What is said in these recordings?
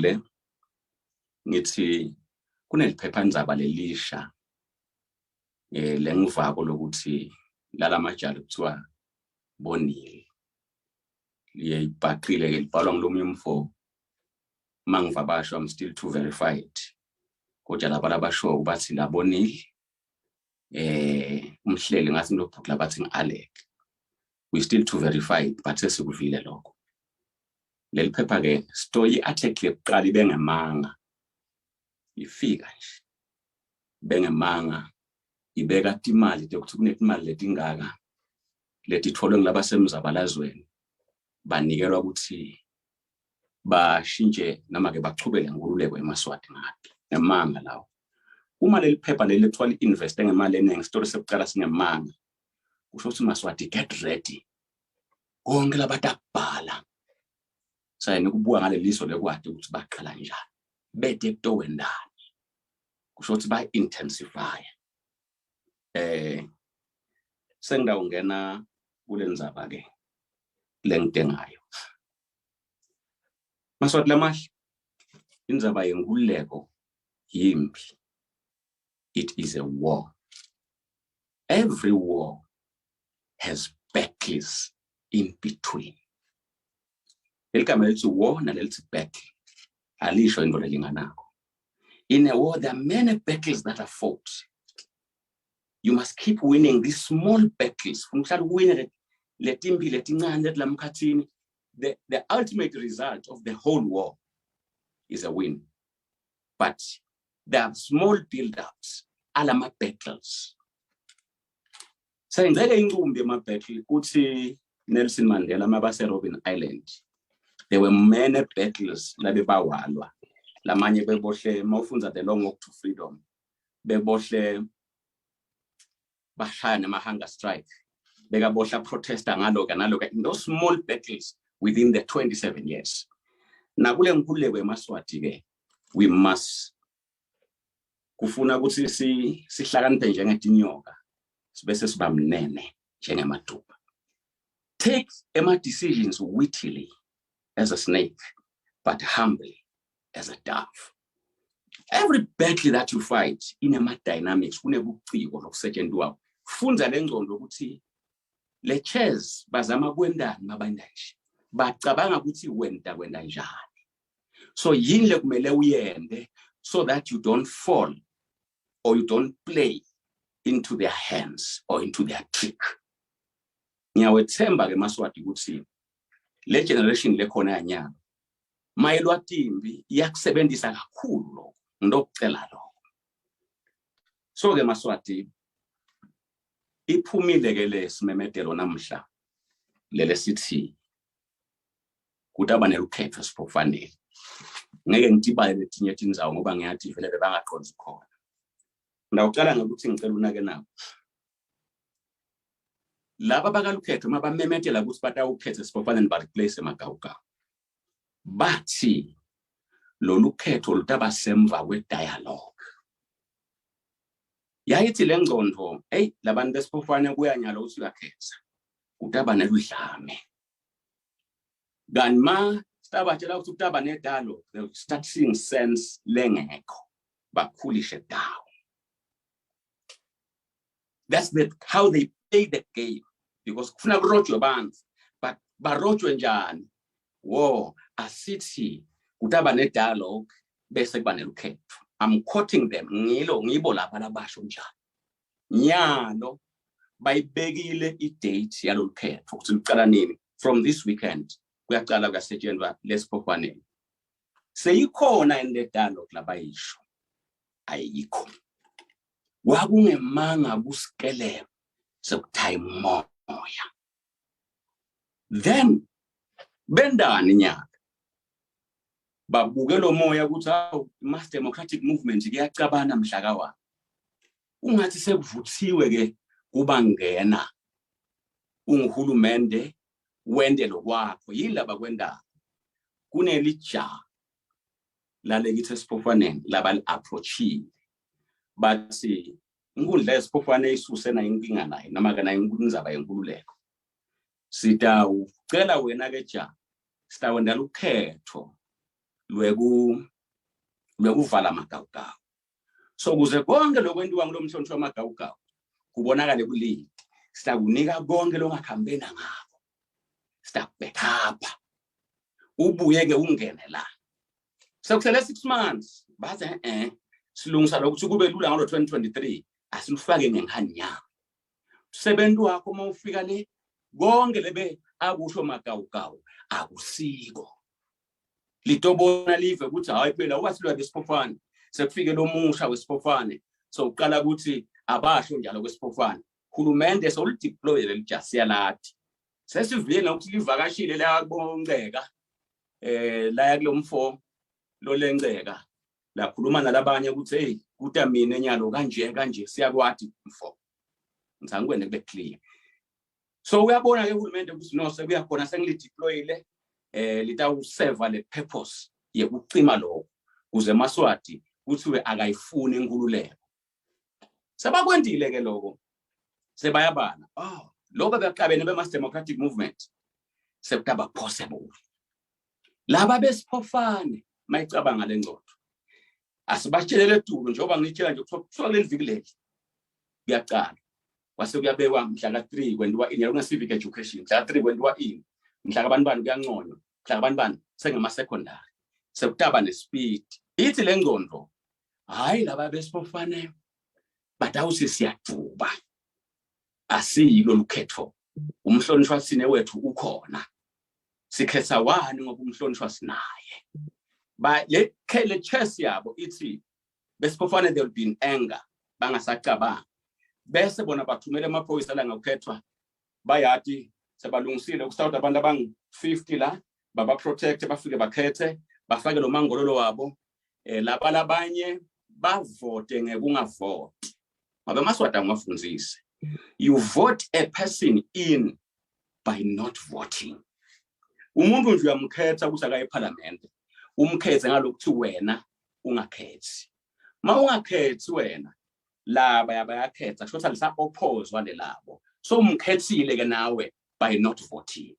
Ngivule ngithi kuneliphephandzaba lelisha lengivako lokuthi lalamajali kuthiwa bonile liyayibhaqile ke, libhalwa ngulomunye umfo. Mangiva basho, I'm still to verify it, kodwa laba labasho bathi labonile umhleli ngathi ngilobhuku bathi ngi-Alec. We still to verify it, but sesikuvile lokho. Leli phepha ke, story article yokuqala ibengemanga, ifika nje bengemanga, ibeka timali yokuthi kunetimali letingaka letitfolwe ngulabasemzabalazweni, banikelwa ukuthi bashintshe noma ke bachubele nkululeko emaSwati ngapi. Ngemanga lawo. Uma leli phepha leli kuthiwa li-investe ngemali eningi, isitori sekuqala singemanga, kusho ukuthi maSwati, get ready, konke labatakubhala sayini kubuka ngaleliso lekwati ukuthi baqala njani, bete kutowendani, kusho ukuthi ba-intensify. Sengidawungena kule ndzaba ke lengidengayo, maSwati lamahle. Indzaba yenkululeko yimpi. It is a war. Every war has battles in between. Leli gama lelithi war nalelithi battle alisho into lelinganako. In a war there are many battles that are fought. You must keep winning these small battles. Funa uhlala uwine letimpi letincane letilamkhathini. The ultimate result of the whole war is a win, but there are small build-ups alama battles. Sengcele incumbi ema-battle kuthi Nelson Mandela mabase Robben Island, there were many battles labe bawalwa. Lamanye bebohle, mawufundza The Long Walk to Freedom, bebohle bashaya nama-hunger strike, bekabohla protesta ngaloka naloka in those small battles within the 27 years. Nakule nkululeko emaSwati ke, we must kufuna ukuthi sihlakaniphe njengetinyoka, sibese siba mnene njengemaduba. Take ema decisions wittily as a snake but humbly as a dove. Every battle that you fight inema dynamics, kunebuciko lokusetshenziswa. Fundza lengcondo ukuthi le chess bazama kwendani, mabanda nje bacabanga ukuthi wenta kwenda njani. So yini lekumele uyende so that you don't fall or you don't play into their hands or into their trick? Ngiyawethemba ke maSwati ukuthi le generation lekhona yanyalo mayelwatimbi iyakusebenzisa kakhulu lokho. Ngitokucela lokho. So ke maSwati, iphumile ke lesimemedelo namhla lele sithi kutaba nelukhetho sifofanele. Ngeke ngitibale letinye tindzawo ngoba ngiyathi vele bebangaqondzi khona. Ngawucala ngokuthi ngicela unake nabo laba bakalukhetho uma bamemetela ukuthi batawukhetha sifofaneni, ba-replace emagawugawu, bathi lolu khetho lutaba semva kwe-dialogue. Yayithi le ngcondo, eyi, labantu besifofane kuyanyala ukuthi uyakhetha kutaba neludlame, kanti ma sitabatshela ukuthi kutaba ne-dialogue, they will start seeing sense lengekho, bakhulishe down. That's how they play the game, because kufuna kurojwe bantu, but barojwe njani? Wo asithi kutaba ne-dialogue bese kuba nelukhetho. I'm quoting them, ngilo ngibo laba labasho njalo. Nyalo bayibekile i-date yalolu khetho ukuthi lucala nini. From this weekend kuyaqala kuyasetshenzwa lesiphokwaneni. Seyikhona in the dialogue labayisho? Ayikho. Kwakungemanga kusikeleko sekuthaya moya. Then bendani nyaka babuke lo moya ukuthi awu, mass democratic movement kuyacabana mhla kawa ungathi sekuvuthiwe ke kubangena unguhulumende wende lokwakho. Yini laba kwendaba kunelija lalekithi esiphofwaneni labali-approachile, bathi inkundla yesiphofwane isuse nayo inkinga nayo noma ke nayo indzaba yenkululeko, sitawucela wena ke ja, sitawendala ukhetho. Lwekuvala amagawugawu. So kuze konke lokwentiwa ngulo mhlonishwa wamagawugawu kubonakale kulidi, sitakunika konke longakhambena ngako, sitakubackupa, ubuye-ke ungene la. Sekusele 6 months, bathi silungisa lokuthi kube lula ngalo 2023, asilufake ngenkhani nyama umsebenzi wakho. Uma ufika le, konke lebe akusho magawugawu akusiko, litobona live ukuthi hayi phela wasilwa besiphofane, sekufike lo musha wesiphofane. So uqala ukuthi abasho njalo kwesiphofane, hulumende sewulideploye leli jasiya lathi sesivile nokuthi livakashile la kubonceka, laya kulomfo lolenceka, lakhuluma nalabanye ukuthi hey, kuta mina enyalo kanje kanje, siyakwati mfo. Ngithi angikwene kube clear. So uyabona ke uhulumende ukuthi no, sekuyakhona, sengilideployile, litawuseva le purpose yekucima lokho kuze emaSwati kuthiwe akayifuni inkululeko. Sebakwentile ke lokho, sebayabala, oh, lokho bekuxabene be-Mass Democratic Movement sekutaba possible. Laba besiphofane mayicabanga lengcondo, asibatshelele tulo njengoba ngitshela nje, kuthiwa kuleli viki leli kuyaqala, kwase kuyabekwa mhla ka-3 kwentiwa ini, kuna civic education mhla ka-3, kwentiwa ini mhla kabantu bani, kuyanconywa mhla kabantu bani, sengema-secondary sekutaba nespeed. Ithi le ngcondo, hhayi, laba besifofane batawuthi siyaduba, asiyilo lukhetho, umhlonishwa sine wethu ukhona, sikhetha wani ngoba umhlonishwa sinaye. Ba le chess yabo ithi besiphofane they will be in anger, bangasacabanga, bese bona bathumela amaphoyisa la ngakukhethwa. Bayati sebalungisile kusawuthi abantu abangu-50 la baba protect, bafike bakhethe, bafake lo mangololo wabo, laba labanye bavote ngekungavoti, ngoba emaSwati angiwafundzise, you vote a person in by not voting. Umuntu nje uyamkhetha ukuthi akaye eParliament, umkhethe ngalokuthi wena ungakhethi. Ma ungakhethi wena, laba yabayakhetha, kusho ukuthi alisa-oppose lelabo, so umkhethile ke nawe by not voting.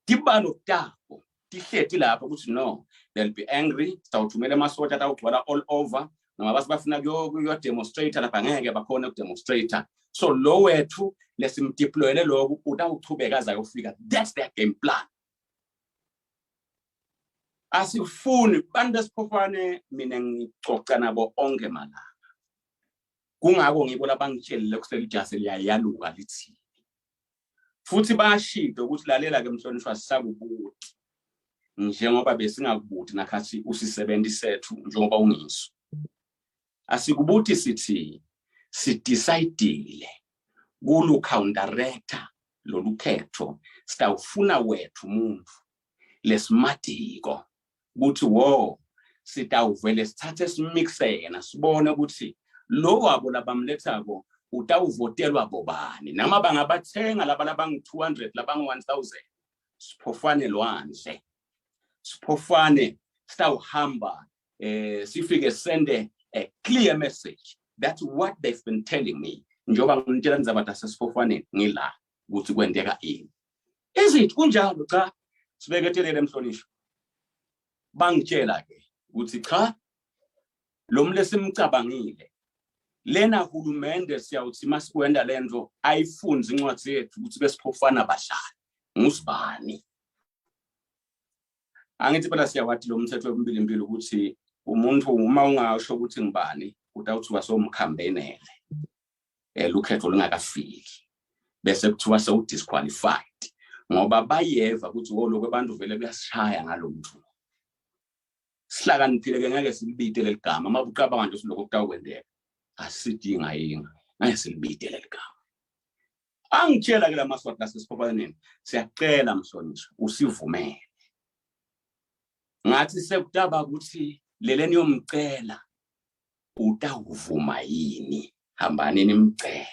Tibalo tabo tihleti lapho ukuthi no, they'll be angry, sitawuthumela emasotsha atawugcwala all over, noma basi bafuna kuyo-demonstrate lapha, ngeke bakhona ukudemonstrate. So lo wethu lesimdeployele lokhu utawuchubeka aze ayofika. That's their game plan. Asifuni bantu besiphofane, mina ngicoca nabo onke malanga, kungako ngibo labangitshelile kuseli jasi liyayaluka lithi futhi bayashido ukuthi lalela ke mhlonishwa, sisakubuti njengoba besingakubuti nakhathi usisebenzi sethu, njengoba ungiso asikubuti, sithi sidecidile kulu counteractor lolu khetho, sitawufuna wethu umuntu lesimatiko ukuthi wo sitawuvele sithathe simixe yena, sibone ukuthi lo wabo labamlethako utawuvotelwa bobani, noma bangabathenga laba labangu-200, labangu-1000. Siphofane lwandle, siphofane sitawuhamba, sifike sende a clear message. That's what they've been telling me njengoba ngitshela indzaba tasesifofaneni ngila ukuthi kwenteka ini. Is it kunjalo? Cha, sibeketelele emhlonishwa. Bangitshela ke ukuthi cha, lo mlesimcabangile lena hulumende, siyawuthi masikwenda lento ayifunzi incwadi yethu ukuthi besiphofana badlali ngusibani. Angithi phela siyawathi lo mthetho wembilimbili ukuthi umuntu uma ungasho ukuthi ngibani, utawuthiwa sowumkhambenele, lukhetho lungakafiki, bese kuthiwa sewu-disqualified, ngoba bayeva ukuthi wo lokho abantu vele kuyasishaya ngalo muntu. Sihlakaniphile ke, ngeke silibite leli gama. Uma ucabanga nje ukuthi lokho kutawukwenteka, asidinga yinga, ngeke silibite leli gama. Angitshela ke lamaswati lasesiphophaneni, siyacela mhlonishwa usivumele. Ngathi sekutaba ukuthi lele niyomcela, utawuvuma yini? Hambani nimcele.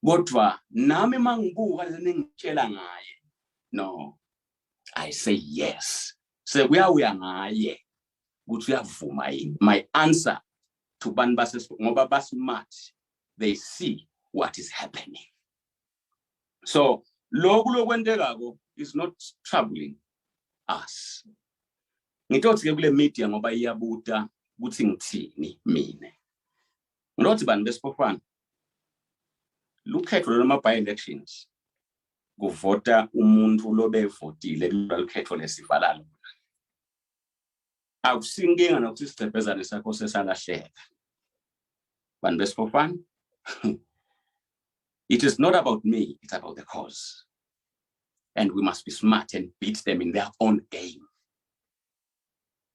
Kodwa nami mangibuka leningitshela ngaye, no, I say yes. Sekuyawuya ngaye ukuthi uyavuma yini. My answer to bantu base, ngoba basmart, they see what is happening. So lokhu lokwentekako is not troubling. us. Ngitothi ke kule media, ngoba iyabuta ukuthi ngithini mina, ngilothi bani besifofana, lukhetho loma by elections kuvota umuntu lobevotile kulolu lesivala lona. Akusinkinga nokuthi isigcebhezane sakho sesalahleka, bantu besifofana. It is not about me, it's about the cause, and we must be smart and beat them in their own game.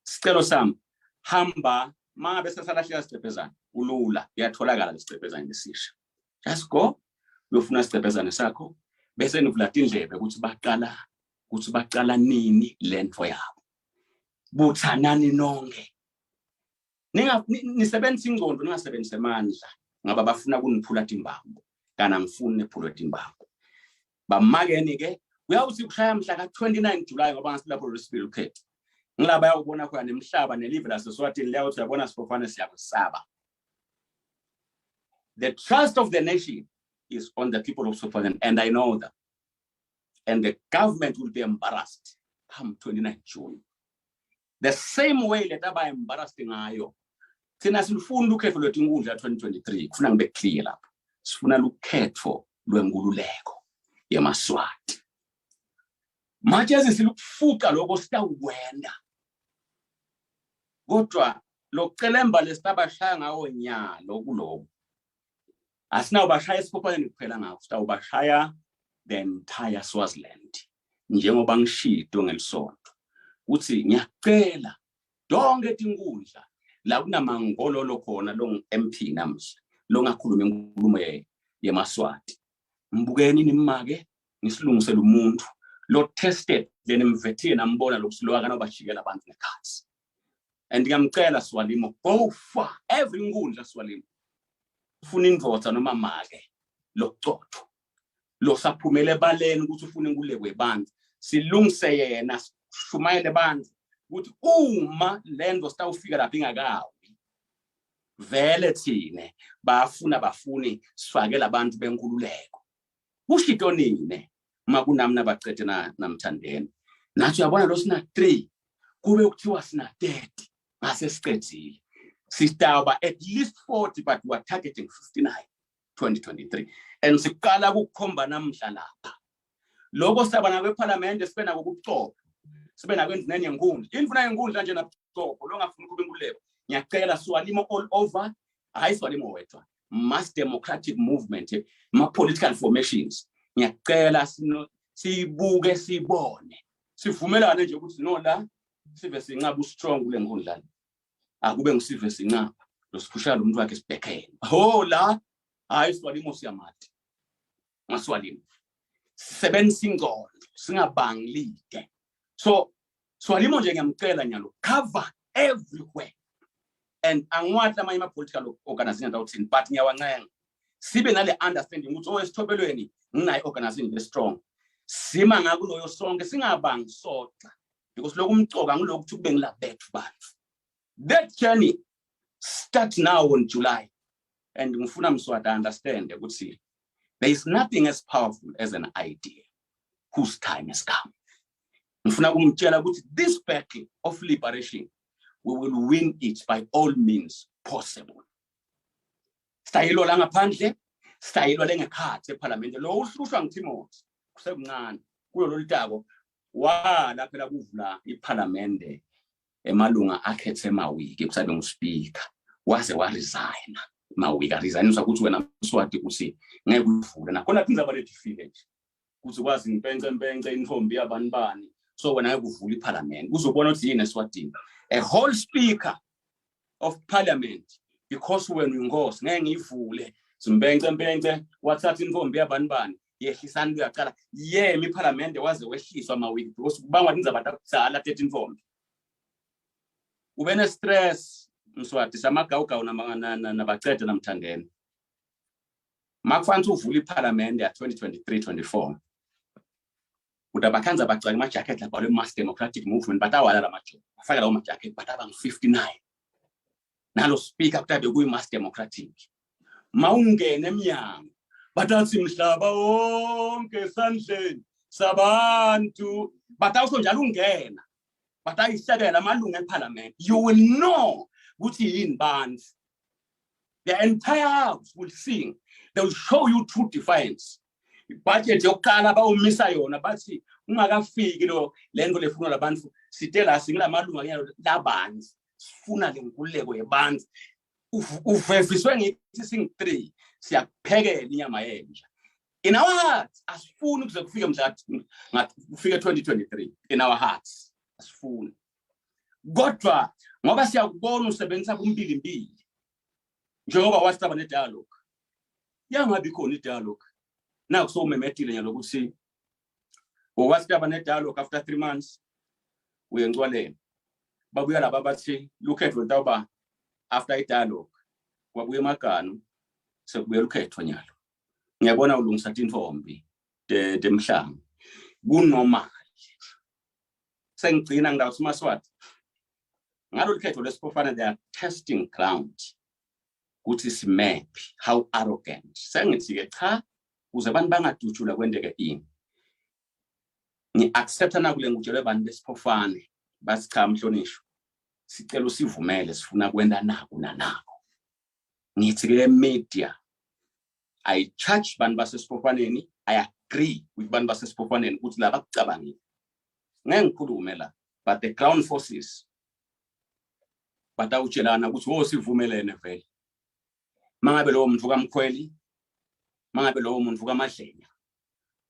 Sicelo sami, hamba mangabe sesalahleka sigcebhezane, ulula, kuyatholakala lesigcebhezane lesisha. Just go uyofuna isigcebhezane sakho, bese nivula tindlebe ukuthi baqala nini lento yabo. Buthanani nonke, ninga nisebenzisa ingqondo, ningasebenzisi amandla, ngaba bafuna kuniphula timbambo, kana ngifuni nephulwe timbambo. Bamakeni ke, kuyawuthi kushaya mhla ka-29 July, ngoba ngasilapho lwesibili ukhetho, ngilaba yawubona khona nemhlaba nelive laseSwatini liyawuthi, "Uyabona sifofane, siyakusaba." The trust of the nation is on the people of Swaziland, and I know that, and the government will be embarrassed come 29 June, the same way letaba embarrassed ngayo. Thina silufuna ukhetho lwethu, inkundla 2023. Kufuna ngibe clear lapho, sifuna lukhetho lwenkululeko yemaSwati. Manje silukufuqa lokho, sitawukwenda, kodwa lokucelemba lesibabashaya ngawo nyalo kuloko asinawubashaya esiphophaneni kuphela ngakho, sitawubashaya the entire Swaziland. Njengoba ngishito ngelisonto uthi ngiyacela donke tinkundla la kunamangololo khona lo MP namhla longakhuluma inkulumo yemaSwati, mbukeni nimake nisilungisele umuntu lo tested lenimvethile, nambona lokusilowa kana bajikela abantu ngekhathi. And ngiyamcela Swalimo, go far, every nkundla Swalimo, ufuna indvodza noma make lokucotho lo saphumele ebaleni ukuthi ufuna inkululeko yebantu, silungise yena, sishumayele abantu ukuthi uma lento sitawufika lapha ingakawi vele, thine bafuna bafuni sifake labantu benkululeko. Kushito nine makunami nabacede na namthandeni nathi, uyabona lo sina 3, kube kuthiwa sina 30, ngase sicedzile, sitawuba at least 40, but we are targeting 59 2023, and siqala ukukhomba namhla lapha lokho. Saba nako eParliament, sibe nako kubucopho, sibe nako endlini yenkundla, indvuna yenkundla nje nabucopho longafuni ukuba inkululeko. Ngiyacela Swalimo all over, hayi Swalimo wedwa, mass democratic movement, ma political formations, ngiyacela sibuke, sibone, sivumelane nje ukuthi no, la sive sinqaba ustrong kule nkundla, akube ngisive sinqaba losiphusha lo muntu wakhe sibhekhene ho la. Hayi Swalimo, siyamati ngaswalimo, sisebenzisa ingqondo, singabangi lide. So Swalimo nje ngiyamcela nyalo, cover everywhere, and angiwathi amanye ama-political organization awuthini, but ngiyawancenga sibe nale understanding ukuthi owesithobelweni nginayo organization le strong, sima ngakuloyo sonke, singabangi soxa, because lokumcoka ngilokuthi kube ngilabethu bantu. That journey start now on July, and ngifuna Mswati understand ukuthi there is nothing as powerful as an idea whose time has come. Ngifuna kumtshela ukuthi this battle of liberation, we will win it by all means possible. Sitayilwa la ngaphandle, sitayilwa lengekhathi eParliament. Lo uhlushwa nguTimothy kusekuncane kulo lolutako wala phela kuvula iParliament, emalunga akhethe Mawiki kusabe nguspeaker, waze waresigna Mawiki, aresigniswa ukuthi wena Mswati uthi ngeke uvule nakhona tindzaba letifike nje kuthi kwazi ngipence mpence intombi yabantu bani, so wena ngeke uvule iParliament, uzobona ukuthi yini eSwatini, a whole speaker of parliament, because wena uyinkosi, ngeke ngiyivule, zimpence mpence, wathatha intombi yabantu bani, yehlisani, kuyaqala yema iParliament, waze wehliswa Mawiki because kubangwa tindzaba takudala tethi intombi. Ube ne-stress Mswati samagawugawu nabacede namthandeni makufanele uvule iParliament ya 2023 24, utabakhanza bagcwala ama-jacket labhalwe Mass Democratic Movement, batawala la majoka, bafake lawo ma-jacket, bataba ngu-59, nalo speaker kutabe kuyi-Mass Democratic. Mawungena emnyango batathi mhlaba wonke esandleni. Sabantu batawusho njalo ungena, batayihlabela amalungu eParliament. You will know ukuthi yini bantu. The entire house will sing. They will show you true defiance. Ibudget yokuqala bawumisa yona, bathi ungakafiki lo lento lefunwa labantu, site la singulamalunga ngiyalo labantu, sifuna le nkululeko yebantu. Uveviswe ngithi sing-3, siyakuphekela inyama yenja. In our hearts asifuni kuze kufike mhla kufike 2023. In our hearts asifuni, kodwa ngoba siyakubona usebenzisa kumbilimbili, njengoba wasicaba ne-dialogue, yangabi khona i-dialogue. Naku sowumemetile nyalo ukuthi wasicaba ne-dialogue after 3 months uye encwaleni. Babuya laba bathi lukhetho lutawuba after i-dialogue, kwabuya emaganu, sekubuyela ukhetho nyalo. Ngiyabona ulungisa tintfombi temhlanga kunormal. Sengigcina ngidawuthi Maswati ngalolu khetho lesiphofana, they are testing ground kuthi simephi, how arrogant. Sengithi-ke cha, ukuze abantu bangadutshulwa kwenteke ini, ngi-accepta nakule ngikutshelwe abantu besiphofane, bathi cha mhlonishwa, sicela usivumele, sifuna kwenta naku nanako. Ngithi-ke media, I charge bantu basesiphofaneni, I agree with bantu basesiphofaneni ukuthi laba kucabangile. Ngeke ngikhulume la, but the ground forces batawutshelana ukuthi wo sivumelene vele. Mangabe lowo muntu kaMkhweli, mangabe lowo muntu kaMadlenya,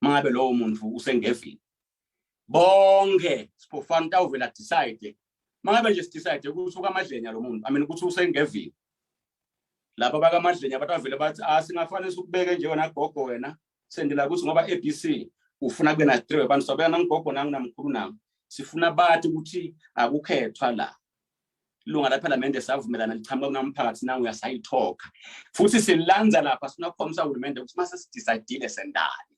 mangabe lowo muntu usengevini, bonke siphofana tawuvela decide. Mangabe nje sidecide ukuthi ukaMadlenya lo muntu, I mean ukuthi usengevini, laba bakaMadlenya batavele bathi ah, singafanele sikubeke nje wena gogo, wena sendela ukuthi ngoba ABC ufuna kube na 3 abantu, sabeka nangigogo nanginamkhulu nami, sifuna bathi ukuthi akukhethwa la ilunga laphalamende, savumelana lichamuka kunamphakathi, nangu uyasayithoka futhi silanza lapha, sifuna ukukhombisa uhulumende ukuthi mase sidecidile sendani.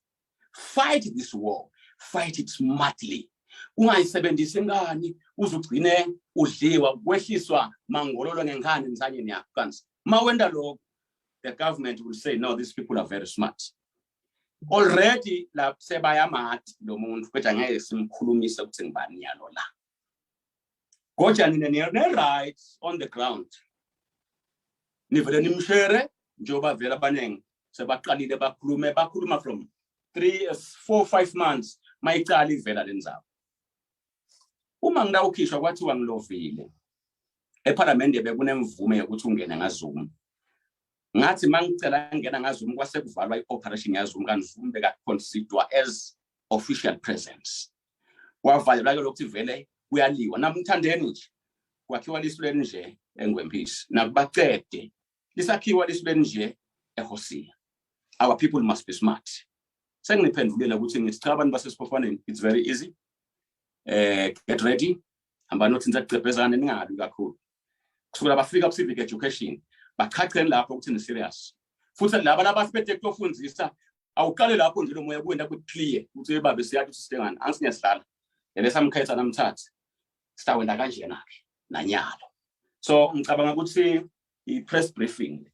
Fight this war, fight it smartly. Ungayisebenzisi ingani uze ugcine udliwa kwehliswa mangololo ngenkani emsanyeni yakho. Kanti mawenda lokho, the government will say, "No, these people are very smart already." La sebayamati lo muntu, kodwa ngeke simkhulumise ukuthi ngibani yalo la. Kodwa nina ne-right on the ground, nivele nimshere njengoba vele abaningi sebaqalile bakhulume, bakhuluma from 3, 4, 5 months mayicala ivela lenzaba. Uma ngidawukhishwa kwathiwa ngilovile ePhalamende, bekunemvume yokuthi ungene ngaZoom. Ngathi mangicela ngena ngaZoom, kwase kuvalwa i-operation yaZoom, kanti Zoom beka-considerwa as official presence. Kwavalelwa ke lokuthi vele kuyaliwa namthandeni nje, kwakhiwa lisu nje engwempisi nakubacede lisakhiwa lisu nje eHosia. Our people must be smart. Sengiphendvulela ukuthi ngithi cha, abantu basesiphofaneni, it's very easy. Get ready, hamba nothi ngisagcebhezana, ningabi kakhulu kusukela bafika ku-civic education, bachacheni lapho ukuthi ni-serious. Futhi laba labasiphethe kuyofundzisa, awuqale lapho nje lo moya kuwenta ku-clear ukuthi babe siyathi ukuthi sidengani angisinyasihlala lele samkhetha namthathe sitawenta kanjena-ke nanyalo. So ngicabanga ukuthi i-press briefing